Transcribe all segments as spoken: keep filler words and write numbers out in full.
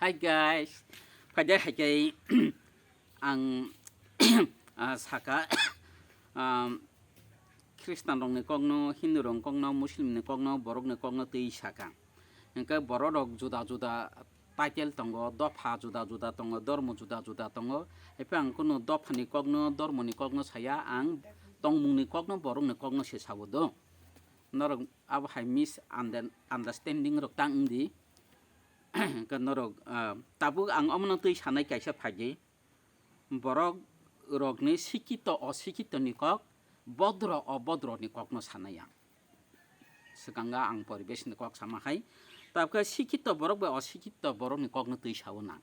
Hi guys, phaidai hai khe ang ah, saka ah, Khristanrokni kokno, Hindurokni kokno, Muslimni kokno, borokni kokno twi saka. Hwnkhe bororok juda juda title tongo, dopha juda juda tongo, dormo juda juda tongo. Haiphai ang kunu dophani kokno, dormoni kokno saya, ang tongmungni kokno, borokni kokno se sao do. Norok abo hai misunderstanding rok tang wngdi. Hwnkhe norok ah, tabuk ang omono twi sanai kaisa phaidi. Borok rokni sikito osikito ni kok, bodro obodro ni kokno sanai ang. Swkang ang poribesh ni kok sama hai. Tabukhe sikito borok bai osikito borok ni kokno twi sao nang.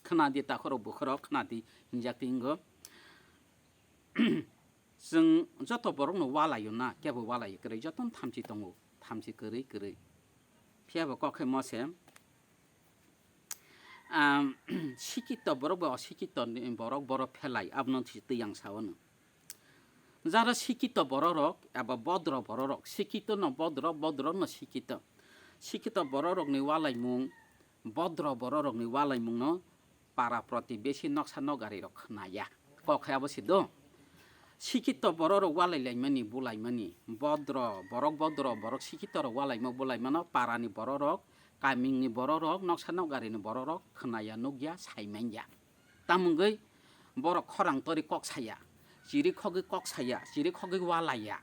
Khna di takhorok bukhorok khna di hinjak twi wngo. Chwng joto borokno walaio na, kebo walaio kwrwi, jotono thamchi tongo, thamchi kwrwi kwrwi. Phiya bo kok khe mo se, um, sikito borok bai osikito ni borok, borok phelai, abono twi ang sao no. Jara sikito bororok eba bodro bororok, sikito no bodro, bodro no sikito. Sikito bororokni walaimung, bodro bororokni walaimungno para protibesi noksa nokgarirok khnaya. Kok hai abo se do. Sikito bororok walai laimani, bulaimani, bodro, borok bodro, borok sikitorok walaima bulaimano parani bororok, kamingni bororok, noksa nokgarini bororok khnaya, nukya, saimanya. Tamungwi borok khorang tori kok saya, chiri khogwi kok saya, chiri khogwi walaya.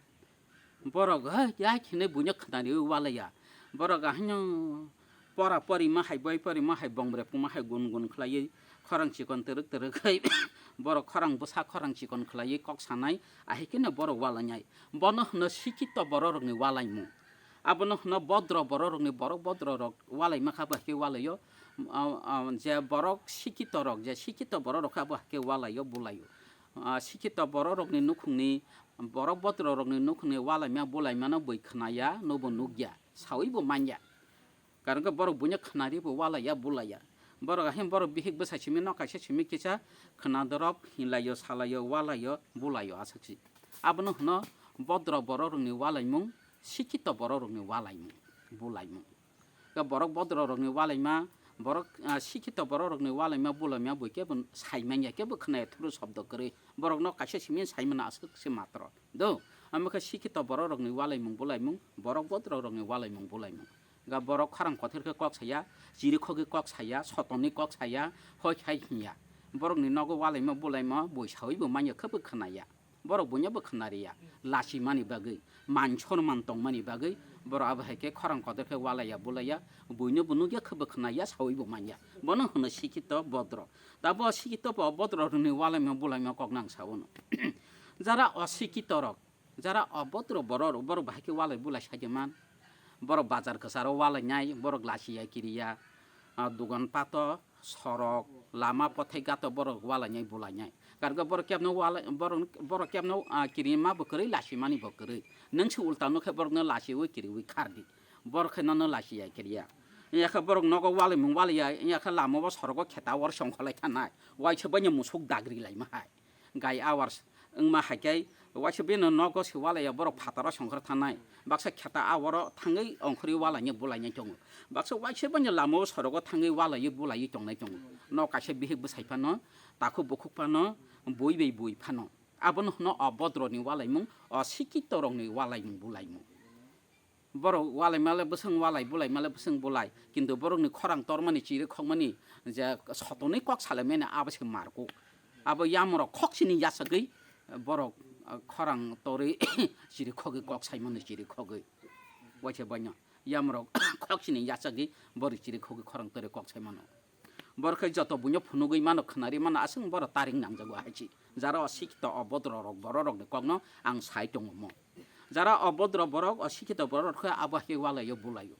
Borok, "Hei, ya khene buino khnariwi walaya." Borok ahino pora porima hai, boi porima hai, bongbre puma hai gun gun khlaiwi, khorang chikon twrwk twrwk khai, borok khorang bwsa khorang chikon khlaiwi kok sanai, ahikeno borok walainai. Bono hwno sikito bororokni walaimung. Abono hwno bodro bororokni, borok bodrorok walaima kha bo hai khe walaio. Ah, ah, je borok sikitorok, je sikito bororok kha bo hai khe walaio, bulaio. Ah, sikito bororokni nukhungni, borok bodrorokni nukhungni walaima bulaimano bui khnaya, nobo nukya, saui bo manya. Karon khe borok buino khnari bo walaiya, bulaiya. Borok ahim borok bihik bwsai simi no kaisa simi kisa khna dorop hinlaio, salaio, walaio, bulaio aswk si. Abono hwno bodro bororokni walaimung, sikito bororokni walaimung, bulaimung. Khe borok bodrorokni walaima, borok, ah, sikito bororokni walaima, bulaima bui kebo saimanya, kebo khnaya thuru sobdo kwrwi. Borokno kaisa simi saimano aswk se matro. Do, omo khe sikito bororokni walaimung, bulaimung, borok bodrorokni walaimung, bulaimung. Ga borok khorang kothor khe kok saya, chiri khogwi kok saya, sotoni kok saya, hoi khai hinya. Borokni nogo walaima bulaima bui saui bo manya khe bo khnaya. Borok buino bo khnariya, lachimani bagwi, man sonman tongmani bagwi, borok abo hai khe khorang kotor khe walaiya bulaiya, buino bo nukya khe bo khnaya, saui bo manya. Bono hwno sikito bodro. Da bo sikito bo bodro rwni walaima bulaima kok nang sao no. Jara osikito rok, jara obodro borok rok, borok bahai khe walai bulai sajeman. Borok bazar kwcharo walainai, borok lachiya kiriya, ah, dogan pato, sorok, lama, pothai gato borok walainai bulainai. Karga borok kebno walai, borok, borok kebno, ah, kirima bo kwrwi, lachimani bo kwrwi. Nwng se ulta nukhe borokno lachiwi kiriwi khardi. Borok khe nono lachiya kiriya. Yakhe borok nogo walaimung walaiya, yakhe lama bo sorogo kheta wor songkholai thanai. Waisa baino musuk dagri laima hai. Gai hours wngma hai khe waisa bini nogo se walaiya borok phataro songkhor thanai. Baksa kheta aworo thangwi ongkhorwi walainai bulainai tongo. Baksa waisa bini lamao sorogo thangwi walaiwi bulaiwi tongnai tongo. Nok kaisa bihik bwsai phano, takhuk bukhuk phano, bui bai bui phano. Abono hwno obodroni walaimung, osikito rokni walaimung bulaimung. Borok walai male bwswng walai, bulai male bwswng bulai, kintu borokni khorang tormani, chiri khokmani je sotoni kok salaimani abo se markuk. Abo yamrok khok sini yachagwi borok, ah, khorang torwi chiri khogwi kok saimano chiri khogwi. Waisa baino yamrok khok sini yachagwi borok chiri khogwi khorang torwi kok saimano. Borok khe joto buino phunugwi mano, khnari mano, aswk borok taring nangjago hai se. Jara osikito obodro rok borok rokni kokno ang sai tongo mo. Jara obodro borok, osikito borok rok khe abo hai khe walaio bulaio.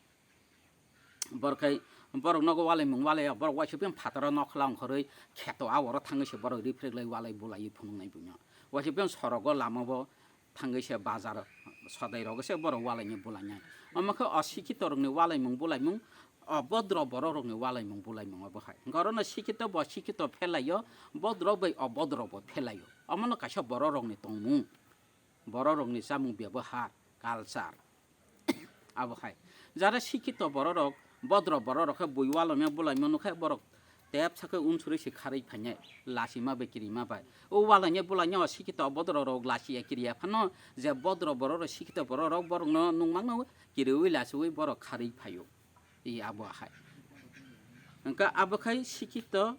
Borok khe borok nogo walaimung walaio, borok waisa bini phataro nokhla ongkhorwi kheto aworo thangwi se borok riphrek lai walai bulaiwi phunuknai buino. Waisa bini sorogo lamabo thangwi se bazar sodai rogo se borok walaini bulainai. Omo khe osikito rokni walaimung bulaimung, obodro borok rokni walaimung bulaimung obo hai. Hwnkhe orono sikito bo sikito phelaio, bodro bai obodro bo phelaio. Omono kaisa borok rokni tongmung, borok rokni chamung bebohar, culture. Abo hai. Jara sikito borok rok Bodro borok rok khe bui walaima bulaima nukhe borok tep sakhe unsuri se kharwi phainai, lasima bai kirima bai. O walainai bulainai o sikito bodro rok lasiya kiriya phano je bodro borok rok sikito borok rok borokno nukmano kiriwi lasiwi borok kharwi phaio. I abo hai. Hwnkhe abo khai sikito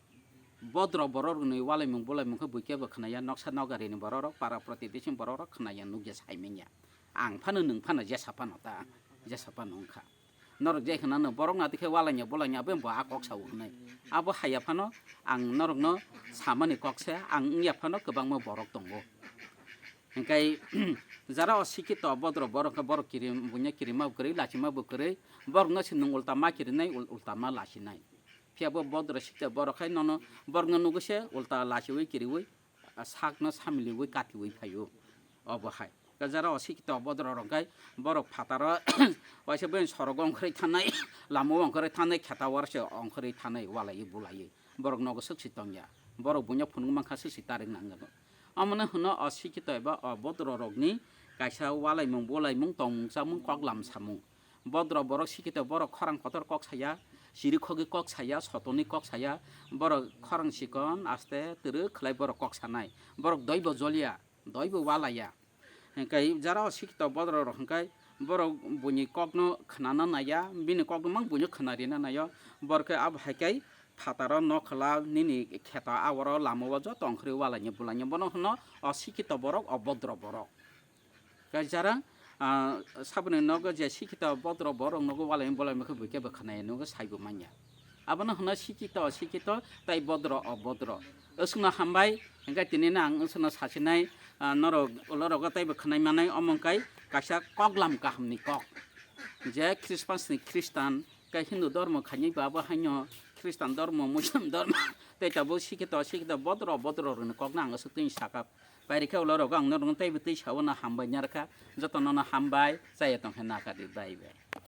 bodro borok rokni walaimung bulaimung khe buikhe bo khnaya, noksa nokari ni borok rok, para protibesi borok rok khnaya, nukya, saimanya. Ang phano nwng phano jesa phano ta, jesa phano wngkha. Norok je khna no borok na dikhe walainai bulainai abo bo a kok sao hwnwi. Abo haiya phano ang norokno samani kok se, ang wngya phano kwbangma borok tongo. Hingkai jara o sikito bodro borok khe borok kirim, bunya kirima bo kwrwi, lachima bo kwrwi, borokno se nwng ulta ma kirinai, ul-, ulta ma lachinai. Phiya bo bodro sikito borok khai nono borokno nugwi se ulta lachiwi kiriwi, ah, sakno samiliwi katiwi phaio. Obo hai. Jara o sikito bodro rok khai borok phataro waisa bini sorogo ongkhorwi thanai, lamao ongkhorwi thanai, kheta waro se ongkhorwi thanai, walaiwi bulaiwi. Borok nogo swk si tongya. Borok buino phunuk mankha swk si tarik nangya. Omono hwno o sikito eba o bodro rokni kaisa walaimung bulaimung tongmung chamung koklam samung. Bodro borok sikito borok khorang kotor kok saya, chiri khogwi kok saya, sotoni kok saya, borok khorang sikon aste twrwk khlai borok kok sanai. Borok doibo joliya, doibo walaiya. Hingkai jara o sikito bodro rok hingkai borok buini kokno khnana naiya, bini kokno mang buino khna rina naio. Borok khe abo hai khe phataro nokhola nini kheto aworo lamao joto ongkhorwi walaini bulaini bono hwno o sikito borok, o bodro borok. Khe jara, ah, saboni nogo je sikito bodro borok nogo walaini bulaini khe buikhe bo khnaio, nogo saibo manya. Abono hwno sikito, sikito tei bodro, o bodro. Wswkno hambai, hingke tini no ang wswkno sasinai, ah, norok ulo rogo teibo khwnai manai, omo wngkai kaisa koklam kahamni kok. Je Christmas ni Christian, kei Hindu dormo khainai ba bo haino Christian dormo, Muslim dormo, tei tabuk sikito, sikito bodro, bodro rwni kokno ang aswk twi saka. Pairikhe ulo rogo ang norokno teibo twi saono hambai narwkha, jotono no hambai, chaya tongkhe nakadi, bye bye.